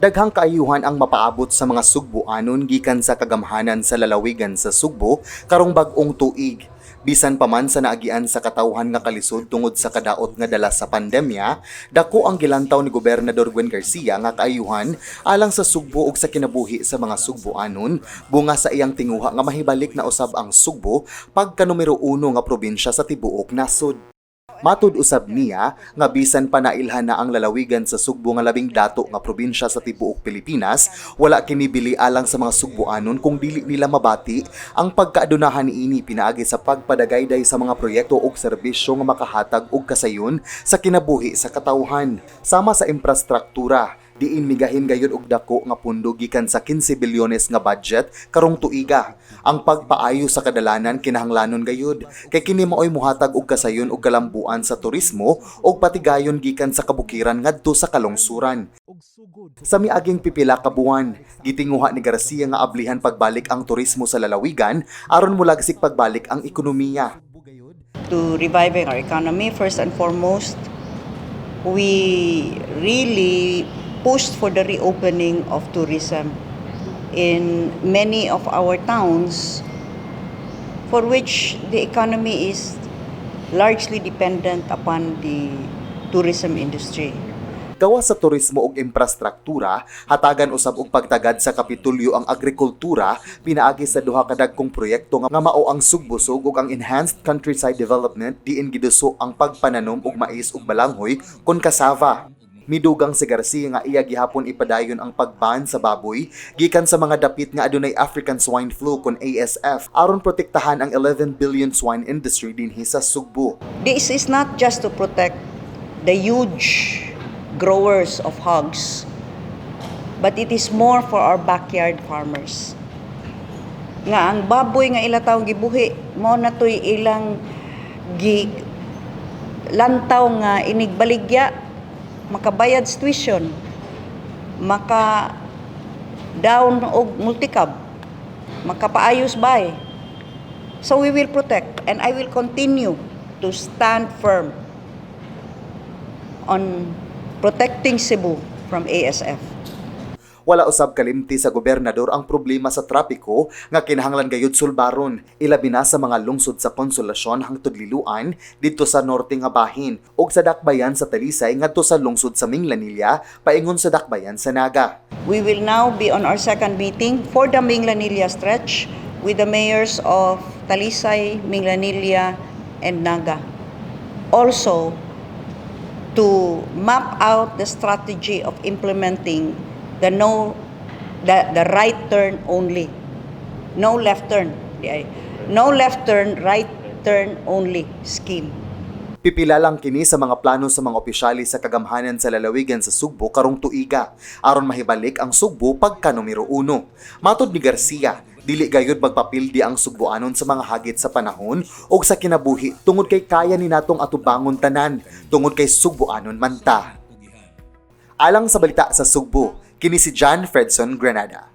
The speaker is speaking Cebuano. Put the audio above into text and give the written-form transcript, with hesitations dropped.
Daghang kaayuhan ang mapaabot sa mga Sugbuanon gikan sa kagamhanan sa lalawigan sa Sugbo karong bag-ong tuig. Bisan pa man sa naagian sa katawhan nga kalisod tungod sa kadaot nga dala sa pandemya, dako ang gilantaw ni Gobernador Gwen Garcia nga kaayuhan alang sa Sugbo ug sa kinabuhi sa mga Sugbuanon, bunga sa iyang tinguha nga mahibalik na usab ang Sugbo pagka numero uno nga probinsya sa tibuok nasod. Matud usab niya nga bisan pa nailhan na ang lalawigan sa Sugbo nga labing dato nga probinsya sa tibuok Pilipinas, wala kini bili alang sa mga Sugboanon kung dili nila mabati ang pagkaadunahan niini pinaagi sa pagpadagayday sa mga proyekto ug serbisyo nga makahatag og kasayon sa kinabuhi sa katawhan. Sama sa imprastruktura, diin migahin gayud og dako nga pundo gikan sa 15 bilyones nga budget karong tuiga. Ang pagpaayo sa kadalanan kinahanglanon gayud kay kini maoy muhatag og kasayon og kalambuan sa turismo ug patigayon gikan sa kabukiran ngadto sa kalungsuran. Sa miaging pipila ka buwan, gitinguha ni Garcia nga ablihan pagbalik ang turismo sa lalawigan aron mulagsik pagbalik ang ekonomiya. To reviving our economy, first and foremost, we really pushed for the reopening of tourism in many of our towns, for which the economy is largely dependent upon the tourism industry. Gawas sa turismo ug imprastruktura, hatagan usab og pagtagad sa Kapitolyo ang agrikultura pinaagi sa duha ka dagkong proyekto nga mao ang Sugbusog ug ang Enhanced Countryside Development, diin giduso ang pagpananom og mais ug balanghoy kon cassava. Midugang si Garcia nga iya gihapon ipadayon ang pagban sa baboy gikan sa mga dapit nga adunay African Swine Flu kon ASF aron protektahan ang 11 billion swine industry dinhi sa Sugbo. This is not just to protect the huge growers of hogs, but it is more for our backyard farmers. Nga ang baboy nga ila taong gibuhi, mao na to'y ilang gi lantaw nga inigbaligya, makabayad sa tuition, maka down og multicab, makapaayos bay. So we will protect and I will continue to stand firm on protecting Cebu from ASF. Wala usab kalimti sa gobernador ang problema sa trapiko nga kinahanglan gayud sulbaron, ilabi na sa mga lungsod sa Consolacion hangtod Liloan didto sa norte nga bahin ug sa dakbayan sa Talisay ngadto sa lungsod sa Minglanilla paingon sa dakbayan sa Naga. We will now be on our second meeting for the Minglanilla stretch with the mayors of Talisay, Minglanilla, and Naga. Also, to map out the strategy of implementing the no the right turn only. No left turn. No left turn, right turn only scheme. Pipila lang kini sa mga plano sa mga opisyalis sa kagamhanan sa lalawigan sa Sugbo karong tuiga aron mahibalik ang Sugbo pagka numero uno. Matod ni Garcia, dili gayud magpapildi ang Sugboanon sa mga hagit sa panahon o sa kinabuhi tungod kay kaya ni natong atubangon tanan tungod kay Sugboanon man ta. Alang sa Balita sa Sugbo, kini si John Fredson Granada.